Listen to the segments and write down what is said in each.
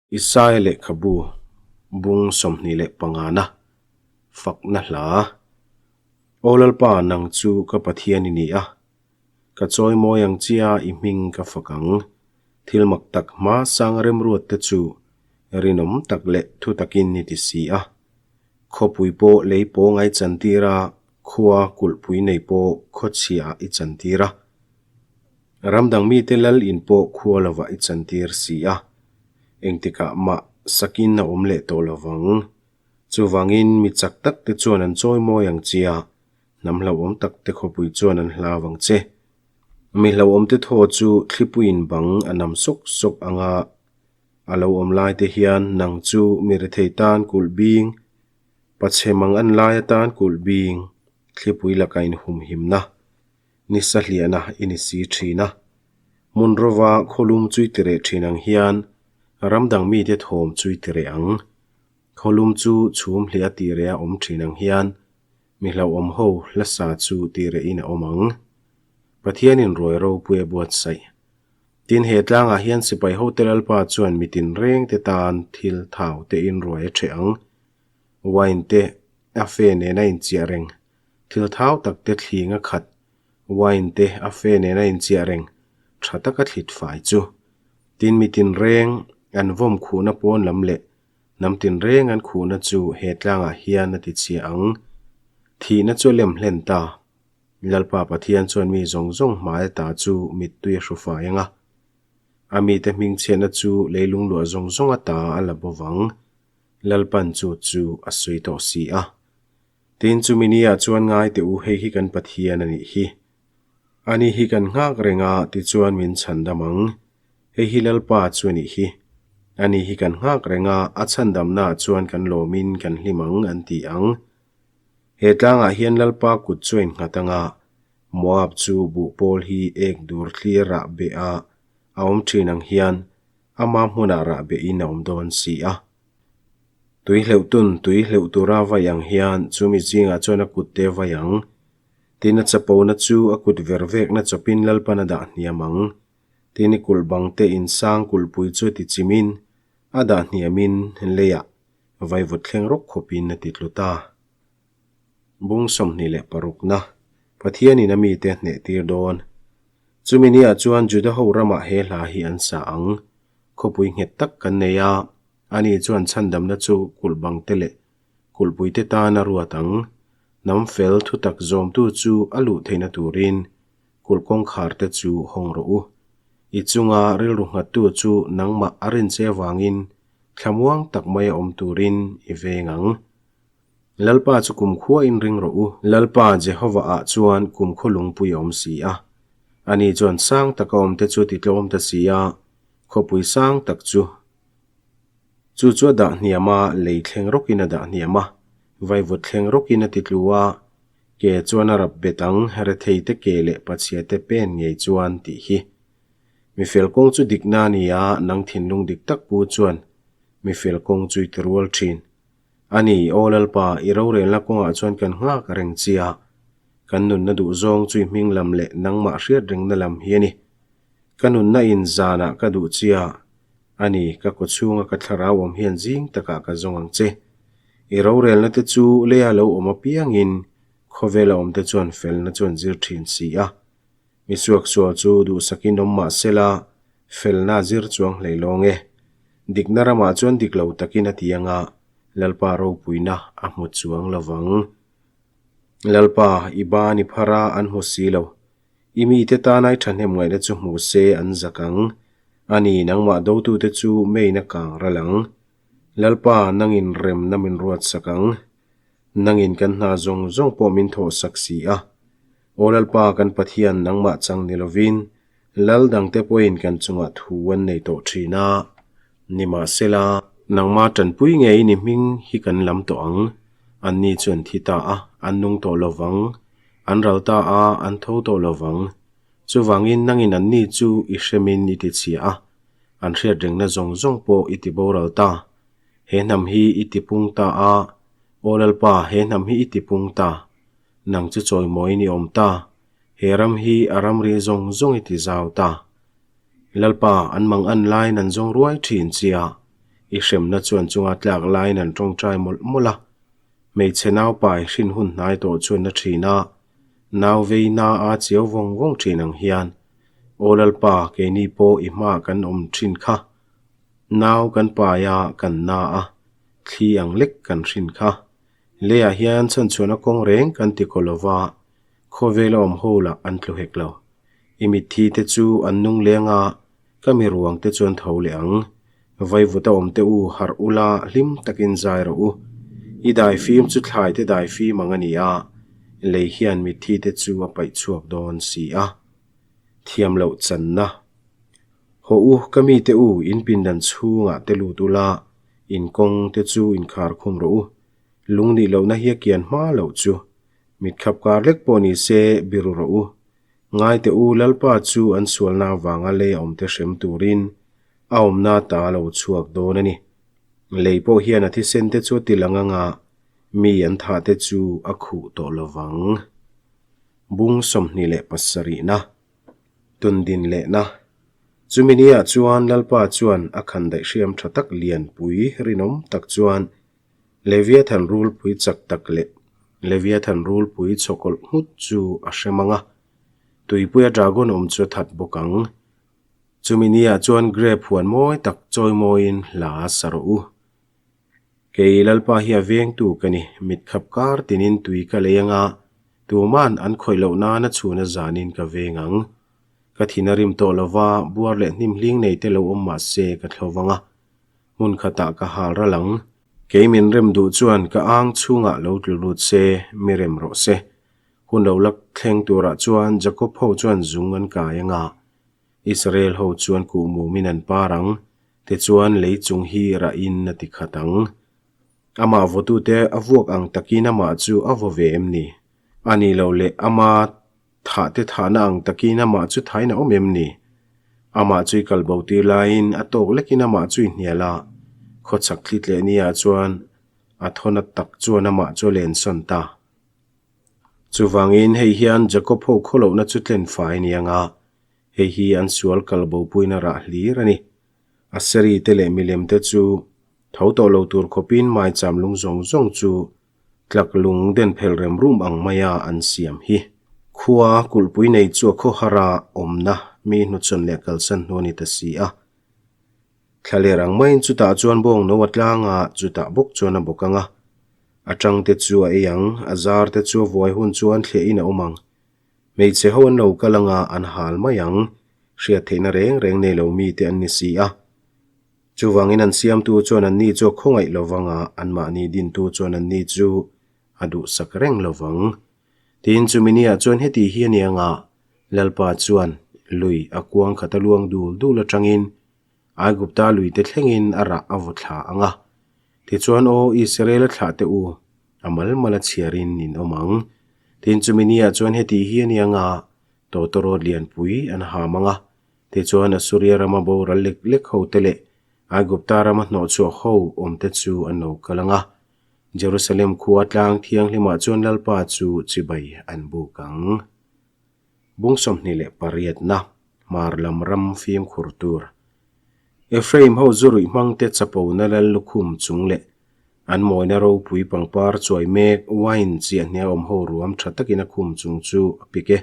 Isaia lehkhabu bung 25 na fakna hla. Aw Lalpa, nang chu ka Pathian i ni a, ka chawimawi ang chia i hming ka fak ang. Thil mak tak hma sang remruat te chu rinawm tak leh thu takin i ti si a. Khawpui pawh lei pawng a i chantir a, khua kulhpui nei pawh khawchhia ah i chantir a. Ram dang mite lal in pawh khua lovah i chantir si a, engtikah mah sakin a awm leh tawh lovang. Chuvangin mi chak tak te chuan an chawi mawi ang che a, hnam hlauhawm tak te khawpui chuan an hlau ang che. Mi hlauhawm te thaw chu thlipuiin bang a nam sawk sawk anga a lo awm lai te hian nang chu mi rethei tan kulh bing, pachhe mang an lai atan kulh bing, thlipui laka inhumhimna. Ni sahliahna i ni si thin a. Hmun rova khawlum chu i tireh thin ang hian ram dang mite thawm chu i tireh ang. Khawlum chu chhum hliah tireh a awm thin ang hian mi hlauhawm ho hlasa chu tirehin a awm ang. Pathianin ruai ropui a buatsaih. Tin, he tlangah hian sipai hote Lalpa chuan mi tinrengte tan thil thau tein ruai a ṭheh ang. Wine te a fe nen a inchiah reng. Thil thau tak te thling a khat, wine te a fe nen a inchiah reng, tha taka thlit fai chu. Tin mi tinreng an vawm khuhna pawn lam leh hnam tinreng an khuhna chu he tlangah hian a ti chhia ang. Thihna chu a lem hlen ta. Lalpa Pathian chuan mi zawng zawng hmai ata chu mittui a hru fai ang a. A mite hmingchhiatna chu leilung luah zawng zawng ata a la bo vang. Lalpan chu chu a sawi tawh si a. Tin, chumi ni ah chuan ngai teh u, hei hi kan Pathian a nih hi. Ani hi kan nghak reng a, tichuan min chhandam ang. Hei hi Lalpa chu a nih hi. Ani hi kan nghak reng a, a chhandamna ah chuan kan lawmin kan hlim ang, an ti ang. He tlangah hian Lalpa kut chu a innghat ang a, Moab chu buhpawl hi ek dur thlir rah beh a a awm thin ang hian ama hmunah rah behin a awm dawn si a. Tui hleuh tun tui hleuh tura vai ang hian chumi zingah chuan a kut te vai ang. Tin a chapona chu a kut ver vekna chawpin Lalpan a dah hniam ang. Tin i kulh bang te insang kulhpui chu ti chimin a dah hniamin leiah vaivut thleng rawk khawpin a ti tlu ta. Bung 26 na Pathianin a mite hneh tir dawn. Chumi niah chuan Juda ho ramah he hla hi an sa ang. Khawpui nghet tak kan nei a. Ani chuan chhandamna chu kulh bangte leh kulhpuite tan a ruat ang. Hnam fel thutak zawmtu chu a luh theihna turin kulh kawngkharte chu hawng rawh u. I chunga rilru nghattu chu nangmah a rin che avangin thlamuang tak mai a awm turin i veng ang. Lalpa chu kumkhua in ring rawh u. Lalpa Jehovah-ah chuan kumkhaw lungpui a awm si a. Ani chuan sang taka awmte chu titlawm ta si a, khawpui sang tak chu Chu chu a dah hniam a, lei thleng rawkin a dah hniam a, vaivut thleng rawkin a ti tlu a, ke chuan a rap bet ang, rethei te ke leh pachhia te pen ngei chuan tih hi. Mifel kawng chu dikna a ni a, nang thinlung dik tak pu chuan mifel kawng chu i ti rual thin. A ni, Aw Lalpa, i rorelna kawngah chuan kan nghak reng chi a, kan nunna duhzawng chu i hming lam leh nangmah hriat rengna lam hi a ni. Ka nunna in zanah ka duh chi a, A ni, ka kaw chhunga ka thlarau awm hian zing takah ka zawng ang che. I rorelna te chu leia lo awm apiangin khawvela awm te chuan felna chuan zir thin si a. Mi suaksual chu duhsakin awm mah sela felna a zir chuang hlei lawng e. Dikna ramah chuan dik lo takin a ti anga Lalpa ropuina a hmu chuang lovang. Lalpa, i ban i phar a, an hmu si lo. I mite tana i thahnem ngaihna chu hmu se an zak ang. A ni, nangmah dotute chu main a kang ral ang. Lalpa, nangin remna min ruatsak ang. Nangin kan hna zawng zawng pawh min thawhsak si a. Aw Lalpa, kan Pathian, nangmah chang ni lovin, lal dangte pawhin kan chungah thu an nei tawh thin a. Nimahsela, nangmah tanpui ngeiin i hming hi kan lam tawh ang. Anni chu an thi ta a, an nung tawh lovang. An ral ta a, an tho tawh lo vang. Chuvangin nangin anni chu i hremin i ti chhia a, an hriat rengna zawng zawng pawh i ti boral ta. He hnam hi i ti pung ta a, Aw Lalpa, he hnam hi i ti pung ta. Nang chu chawimawiin i awm ta, he ram hi a ramri zawng zawng i ti zau ta. Lalpa, an mang an laiin an zawng ruai thin che a, I hremna chu an chunga tlak laiin an tawngtai mawlh mawlh a. Hmeichhe naupai hrin hun hnai tawh chuan na thin a, nau vei na a chiau vawng vawng thin ang hian, Aw Lalpa, keini pawh i hmaah kan awm thin kha. Nau kan pai a, kan na a, thli ang lek kan hrin kha. Leiah hian chhanchhuahna kawng reng kan ti kaw lova, khawvel a awm ho lah an tlu hek lo. I mitthi te chu an nung leng a, ka mi ruang te chuan tho leh ang. Vaivut a awm te u, harh ula, hlim takin zai rawh u. I daifim chu thlai te daifim ang a ni a, lei hian mitthi te chu a paih chhuak dawn si a. Thiam loh channa. Hawh u, ka mite u, in pindan chhungah te lut ula, in kawng te chu inkhar khum rawh u. Lung nih lohna hi a kian hma loh chu. Mitkhap kar lek pawh ni se, biru rawh u. Ngaite u, Lalpa chu an sualna avanga lei a awmte hrem turin a awmna ta a lo chhuak dawn a ni. Lei pawh hian a thisen te chu a ti lang anga mi an thah te chu a khuh tawh lovang. Bung 27na. Tundin lehna. Chumi niah chuan Lalpa chuan a khandaih hriam tha tak lianpui rinawm tak chuan Leviathan rulpui chak tak leh Leviathan rulpui chhawkawlh nghut chu a hre mang a, tuipuia dragon awm chu a that bawk ang. Chumi niah chuan grape huan mawi tak chawimawiin hla sa rawh u. Kei Lalpa hi a vengtu ka ni, mitkhap kar tinin tui ka lei anga tuman an khawih loh nana chhuna zanin ka veng ang. Ka thin a rim tawh lova, buar leh hnim hling nei te lo awm mah se ka thlo vang a, hmun khatah ka hal ral ang. Kei min rem duh chuan ka ang chhungah lo tlu lut se, mi rem rawh se. Hun lo la thleng turah chuan Jakob ho chuan zung an kai anga, Israel ho chuan kuhmumin an par ang, tichuan lei chung hi rahin a ti khat ang. Amah vawtute a vuak ang takin amah chu a vaw ve em ni? A nih loh leh ama Thah te thahna ang takin amah chu thain a awm em ni? Amah chu i kal bo tir laiin a tawk lekin amah chu i hnial a, khawchhak thli tleh niah chuan a thawna tak chuan amah chu a lensawn ta. Chuvangin hei hian Jakob ho khawlohna chu tlen fai a ni ang a, hei hi an sual kal bopuina rah hlir a ni. Aseri te leh milem te chu tho tawh lo tur khawpin maicham lung zawng zawng chu Tlak lung den phel rem rum ang maia an siam hi. Khua kulhpui nei chu a khawhara awmna mi hnuchhawn leh kalsan hnu a ni ta si a. Thlaler ang maiin chutah chuan bawng no a tlang a, chutah bawk chuan a bawk ang a. A tangte chu a ei ang, a zarte chu a vuai hun chuan thliahin a awm ang. Hmeichhe ho an lo kal ang a, an hal mai ang. Hriat theihna reng reng nei lo mite an ni si a. Chuvangin an siamtu chuan anni chu a khawngaih lo vang a, anmahni dintu chuan anni chu a duhsak reng lo vang. Tin, chumi niah chuan heti hi a ni ang a, Lalpa chuan lui a kuang khat a luang dul dul atangin Aigupta luite thlengin a rah a vaw thla ang a. Tichuan, Aw Israela thlah teh u, a mal mal a chhiarin in awm ang. Tin, chumi niah chuan heti hi a ni ang a, tawtawrawt lianpui an ham ang a, Tichuan, Assuria rama boral lek lek hote leh Aigupta rama hnawhchhuah ho awmte chu an lo kal ang a, Jerusalem khua tlang thianghlimah chuan Lalpa chu chibai an buk ang. Bung 28na, Hmar lam ram fimkhur tur. Ephraim ho zu ruih hmangte chapona lal lukhum chung leh an mawina ropui pangpar chuai mek wine chiah hnia awm ho ruam tha takin a khum chung chu a pik e.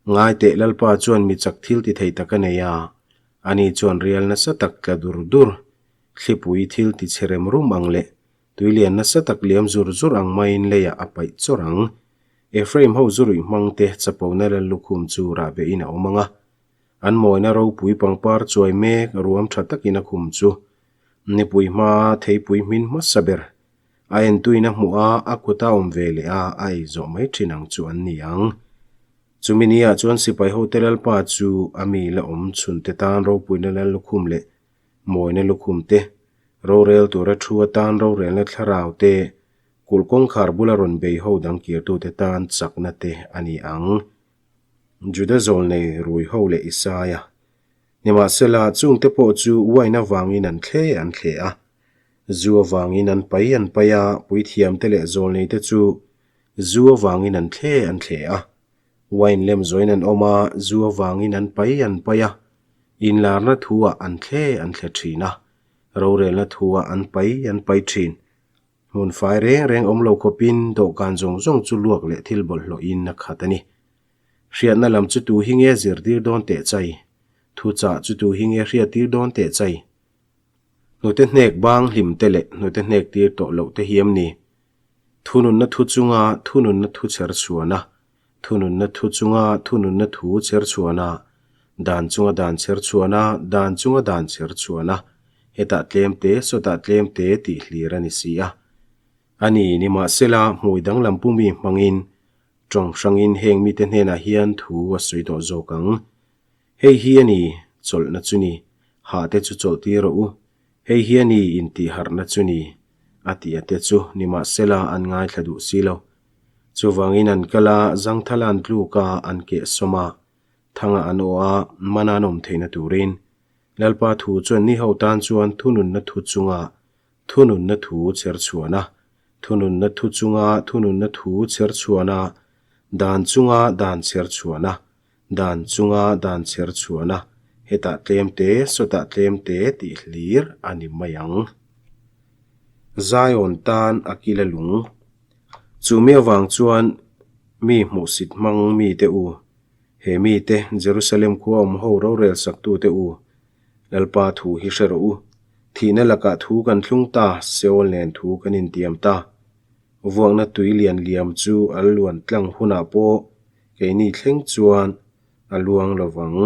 Ngaiteh Lalpa chuan mi chak thil ti thei tak a nei a, ani chuan rial nasa tak tla dur dur, thlipui thil ti chhe rem rum ang leh tuilian nasa tak liam zur zur ang maiin leiah a paih chawrh ang. Ephraim ho zu ruih hmangte chapona lal lukhum chu rah behin a awm ang a, an mawina ropui pangpar chuai mek ruam tha takin a khum chu nipui hma theipui hmin hmasa ber a entuin a hmuh a, a kut a awm ve leh a, a ei zawh mai thin ang chu an ni ang. Chumi niah chuan sipai hote Lalpa chu a mi la awm chhunte tan ropuina lal lukhum leh mawina lukhum te, rorel tura thu atan rorelna thlarau te, kulh kawngkhar bula rawn bei ho dang kirtute tan chakna te a ni ang. Juda zawlnei rui ho leh Isaia. Nimahsela, chungte pawh chu wine avangin an thle an thle a, zu avangin an pai an pai a, puithiamte leh zawlneite chu zu avangin an thle an thle a, wine lem zawin an awm a, zu avangin an pai an pai a, inlarna thu-ah an thle an thle thin a. Rorelna thu-ah an pai an pai thin. Hmun fai reng reng awm lo khawpin dawhkan zawng zawng chu luak leh thil bawlhhlawhin a khat a ni. Hriatna lam chu tu hi nge zirtir dawn teh chai? Thuchah chu tu hi nge hriattir dawn teh chai? Hnute hnek bang hlim te leh hnute hnek tir tawh loh te hi em ni? Thununna thu chunga thununna thu chher chhuan a, thununna thu chunga thununna thu chher chhuan a, dan chunga dan chher chhuan a, dan chunga dan chher chhuan a, hetah tlem te, sawtah tlem te tih hlir a ni si a. A ni, nimahsela, hmui danglam pumi hmangin tawng hrangin heng mite hnenah hian thu a sawi tawh zawk ang. Hei hi a ni, chawlhna chu ni, hah te chu chawlh tir rawh u. Hei hi a ni, intihharhna chu ni, a tih a te chu, nimahsela an ngaithla duh si lo. Chuvangin an kal a, zangthala an tluk a, an keh sawm a, thanga an aw a, mana an awm theihna turin. Lalpa thu chuan ni ho tan chuan thununna thu chunga thununna thu chher chhuan a, thununna thu chunga thununna thu chher chhuan a, dan chunga dan chher chhuan a, Dan chunga dan chher chhuan a, hetah tlem te, sawtah tlem te tih hlir a ni mai ang. Zion tan a kil a lung. Chu mi avang chuan mi hmuhsit hmang mite u, he mite Jerusalem khua awm ho rorel saktute u, Lalpa thu hi hre rawh u. Thihna lakah thu kan thlung ta, Seol nen thu kan intiam ta. Vuakna tui lian liam chu a luan tlang hunah pawh Keini thleng chuan a luang lo vang.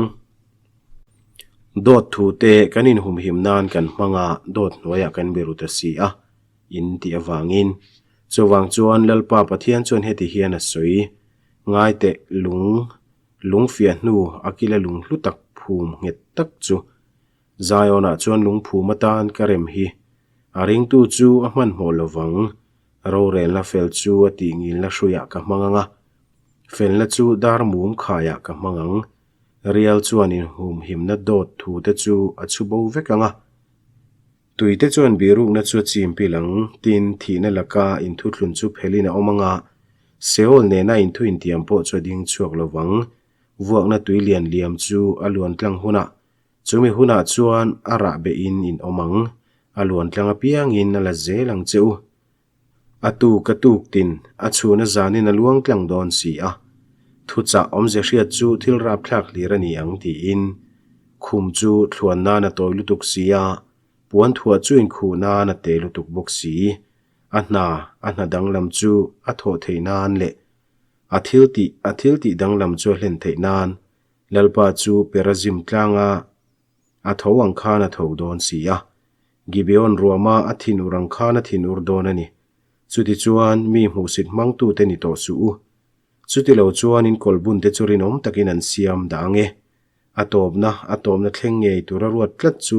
Dawt thu te kan inhumhim nan kan hmang a, dawt hnuaiah kan biru ta si a, in tih avangin. Chuvang chuan Lalpa Pathian chuan heti hian a sawi, Ngai teh lung, lung fiah hnu a kila lung hlu tak phum nghet tak chu Zion-ah chuan lungphum atan ka rem hi. A ringtu chu a hmanhmawh lo vang. Rorelna fel chu a tih ngilna hruiah ka hmang ang a, felna chu dar mum khaiah ka hmang ang. Rial chuan inhumhimna dawt thute chu a chhu bo vek ang a. Tuite chuan birukna chu a chim pil ang, tin, thihna laka inthuthlun chu phelin a awm ang a, Seol nena inthu intiam pawh chu a ding chhuak lo vang. Vuakna tui lian liam chu a luan tlang hunah Chumi hunah chuan a rah behin in awm ang, a luan tlang apiangin a la zel ang che u. A tuk a tuk tin, a chhun a zanin a luang tlang dawn si a. Thuchah awmze hriat chu thil rapthlak hlir a ni ang tiin khum chu thluan nan a tawi lutuk si a, puan thuah chu inkhuh nan a te lutuk bawk si. A hna, a hna danglam chu a thawh theih nan leh a thil tih, a thil tih danglam chu a hlen theih nan Lalpa chu Perazim tlanga a tho ang khan a tho dawn si a, Gibeon ruama a thinur ang khan a thinur dawn a ni. Chutichuan, mi hmuhsit hmangtute ni tawh suh u. Chutilo chuan in kawlhbunte chu rinawm takin an siam dah ang e. A tawpna, a tawpna thleng ngei tura ruat tlat chu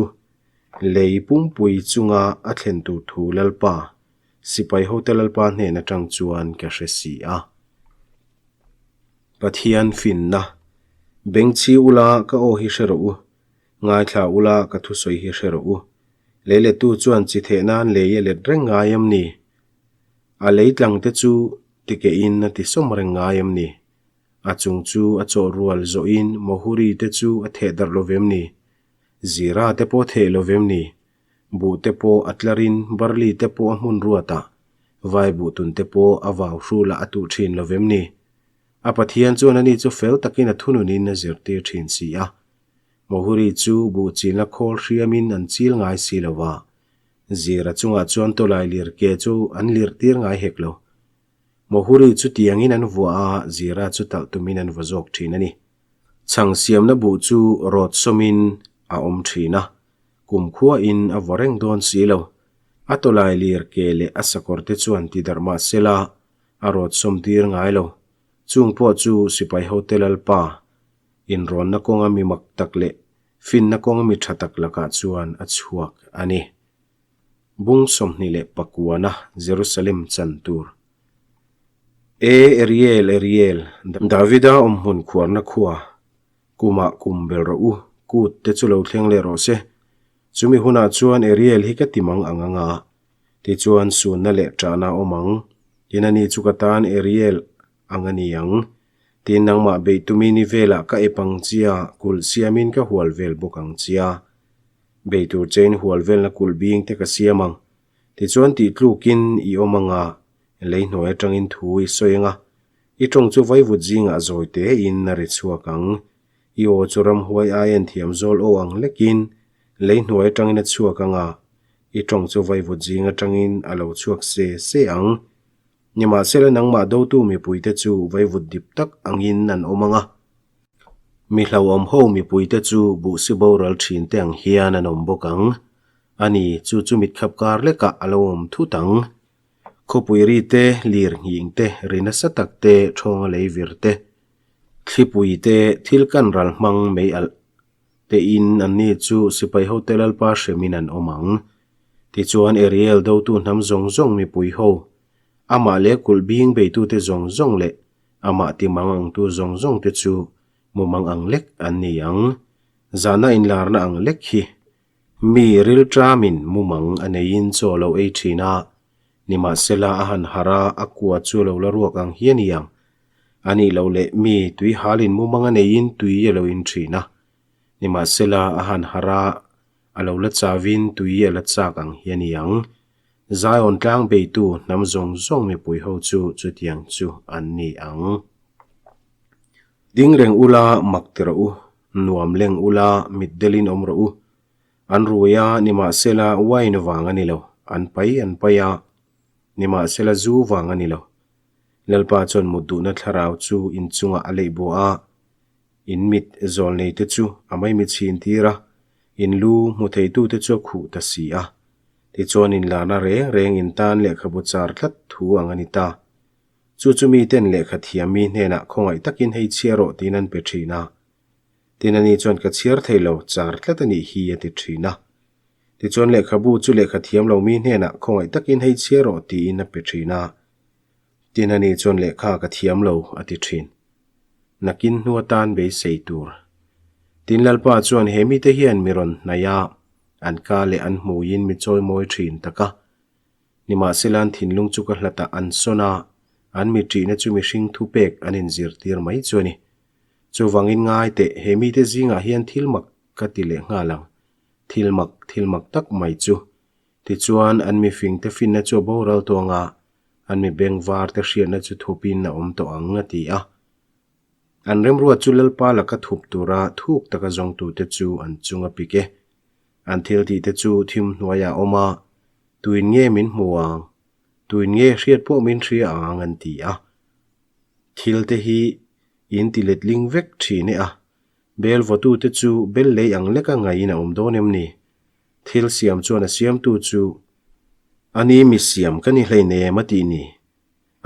lei pumpui chunga a thlen tur thu Lalpa, sipai hote Lalpa hnen atang chuan ka hre si a. Pathian finna. Bengchhi ula ka aw hi hre rawh u, ngaithla ula ka thusawi hi hre rawh u. Leilettu chuan chi theh nan lei a let reng ngai em ni? A lei tlang te chu tikehin a ti sawm reng ngai em ni? A chung chu a chawh rual zawhin Mohuri te chu a theh darh lo vem ni? Zira te pawh a theh lo vem ni? Buh te pawh a tlarin barli te pawh a hmun ruatah vai buh tun te pawh a vau hrulah a tuh thin lo vem ni? A Pathian chuan ani chu fel takin a thununin a zirtir thin si a. Mohuri chu buh chilna khawl hriamin an chil ngai si lo va, Zira chungah chuan tawlai lir ke chu an lirhtir ngai hek lo. Mohuri chu tiangin an vuah a, Zira chu talh tumin an vaw zawk thin a ni. Chhang siamna buh chu rawt sawmin a awm thin a, kumkhuain a vaw reng dawn si lo. A tawlai lir ke leh a sakawr te chuan ti darh mah sela, a rawt sawm tir ngai lo. Chung pawh chu sipai hote lalpa inrawnna kawnga mi mak tak leh finna kawnga mi tha tak lakah chuan a chhuak a ni. Bung 29 Jerusalem chan tur E Ariel, Ariel, Davida awmhmun khuarna khua, kumah kum bel rawh u, kut te chu lo thleng leh rawh se. Chumi hunah chuan Ariel hi ka ti mang ang anga, Tichuan sunna leh ṭahna a awm ang. Tin ani chu ka tan Ariel ang a ni ang. Tin nangmah beih tumi ni velah ka ep ang chia, kulh siamin ka hual vel bawk ang chia. Bei tur chein hual velna kulh bing te ka siam ang. Tichuan tih tlukin i awm anga lei hnuai atangin thu i sawi anga i tawng chu vaivut zingah zawi tein a ri chhuak ang. I aw chu ramhuai ai en thiam zawl aw ang lekin lei hnuai atangin a chhuak anga i tawng chu vaivut zing atangin a lo chhuak se se ang. Nimahsela nangmah dotu mipuite chu vaivut dip tak angin an awm anga. Mi hlauhawm ho mipuite chu buhsi boral thin te ang hian an awm bawk ang. A ni, chu chu mitkhap kar lekah a lo awm thut ang. Khawpui ri te, lir nghing te, ri nasa tak te, thawnga lei vir te, thlipui te, thil kan ral hmang mei alh tein anni chu sipai hote Lalpa hremin an awm ang. Tichuan Ariel dotu hnam zawng zawng mipui ho, amah leh kulh bing beitute zawng zawng leh Amah ti mang angtu zawng zawng te chu mumang ang lek an ni ang. Zahna inlarna ang lek hi mi rilṭamin mumang a neiin chaw lo ei ṭhin a, nimahsela a han harh a, a kua chu lo la ruak ang hi a ni ang. A nih loh leh mi tuihalin mumang a neiin tui a lo in ṭhin a, nimahsela a han harh a, a lo la chavin tui a la chak ang hi a ni ang. Zion tlang beitu hnam zawng zawng mipui ho chu chutiang chu an ni ang. Ding reng ula mak ti rawh u, nuam leng ula mitdelin awm rawh u. An rui a, nimahsela wine vang a ni lo, an pai an pai a, nimahsela zu vang a ni lo. Lalpa chuan mut duhna thlarau chu inchungah a leih buah a, In mit zawlneite chu a maimi chhin tir a, in lu hmu theitute chu a khuh ta si a. Tichuan inlarna reng reng in tan lehkhabu char tlat thu ang a ni ta. Chu chu miten lehkha thiam mi hnenah khawngaih takin hei chhiar rawh tiin an pe thin a. Tin ani chuan ka chhiar thei lo, char tlat a nih hi a ti thin a. Tichuan lehkhabu chu lehkha thiam lo mi hnenah khawngaih takin hei chhiar rawh tiin a pe thin a. Tin ani chuan lehkha ka thiam lo a ti thin. Nakin hnu atan beisei tur. Tin Lalpa chuan he mite hian mi rawn hnaih a, an ka leh an hmuiin mi chawimawi thin tak a. Nimahsela an thinlung chu ka hlatah an sawn a, an mi ṭihna chu mihring thupek an inzirtir mai chu a ni. Chuvangin ngai teh, he mite zingah hian thil mak ka ti leh nghal ang. Thil mak, thil mak tak mai chu. Tichuan, an mifingte finna chu a boral tawh ang a, an mi beng var te hriatna chu thupin a awm tawh ang, a ti a. An remruat chu Lalpa laka thup tura thuk taka zawngtute chu an chung a pik e. An thil tihte chu thim hnuaiah a awm a, Tuin nge min hmu ang? Tuin nge hriat pawh min hria ang? an ti a. Thil te hi in ti letling vek thin e a, bel vawtute chu bel lei ang leka ngaiin a awm dawn em ni? Thil siam chuan a siamtu chu a ni mi siam ka ni hleinem a tih ni.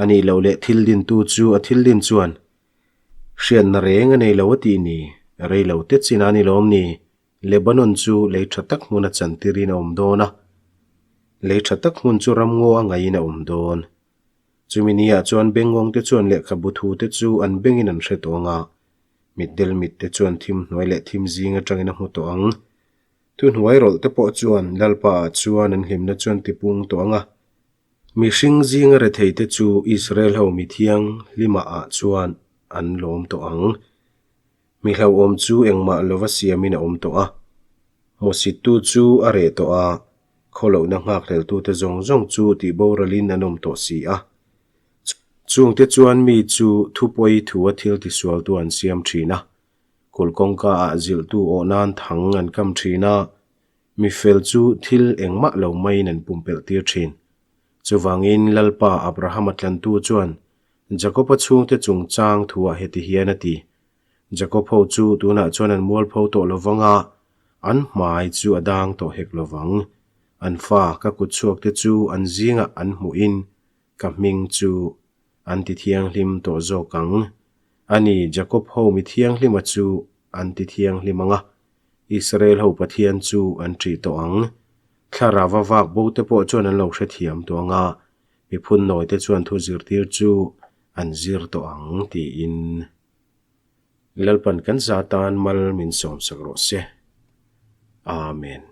A nih loh leh thil dintu chu a thil din chuan hriatna reng a nei lo a tih ni. Rei lo te chin a ni lawm ni. Lebanon chu lei tha tak hmun a chantirin a awm dawn a. Lei tha tak hmun chu ramngaw a ngaiin a awm dawn. Chumi niah chuan bengngawngte chuan lehkhabu thute chu an bengin an hre tawh ang a. Mitdel mitte chuan thim hnuai leh thim zing atangin a hmu tawh ang. Thuhnuai rawlh te pawh chuan Lalpa ah chuan an hlimna chuan tipung tawh ang a. Mihring zinga rethei te chu Israel ho mithiang hlimah ah chuan an lawm tawh ang. Mi hlauhawm chu engmah lova siamin a awm tawh a. Hmuhsittu chu a reh tawh a, khawlohna nghakhleltute zawng zawng chu tihboralin an awm tawh si a. Chungte chuan mi chu thupawi thua thil tisualtu an siam thin a. Kulh kawngka ah zilhtu awh nan thang an kam thin a, mi fel chu thil engmah lo maiin an pumpelh tir thin. Chuvangin Lalpa Abrahama tlantu chuan Jakoba chhungte chungchang thuah heti hian a ti, Jakob ho chu tunah chuan an mualpho tawh lovang a, an hmai chu a dang tawh hek lovang. An fa ka kutchhuakte chu an zingah an hmuhin ka hming chu An ti thianghlim tawh zawk ang. A ni, Jakob ho mi thianghlima chu an ti thianghlim ang a, Israel ho Pathian chu an ṭih tawh ang. Thlarava vak bo te pawh chuan an lo hrethiam tawh ang a, mi phunnawi te chuan thu zirtir chu an zir tawh ang, tiin Lalpan kan za tan mal min sawmsak rawh se. Amen.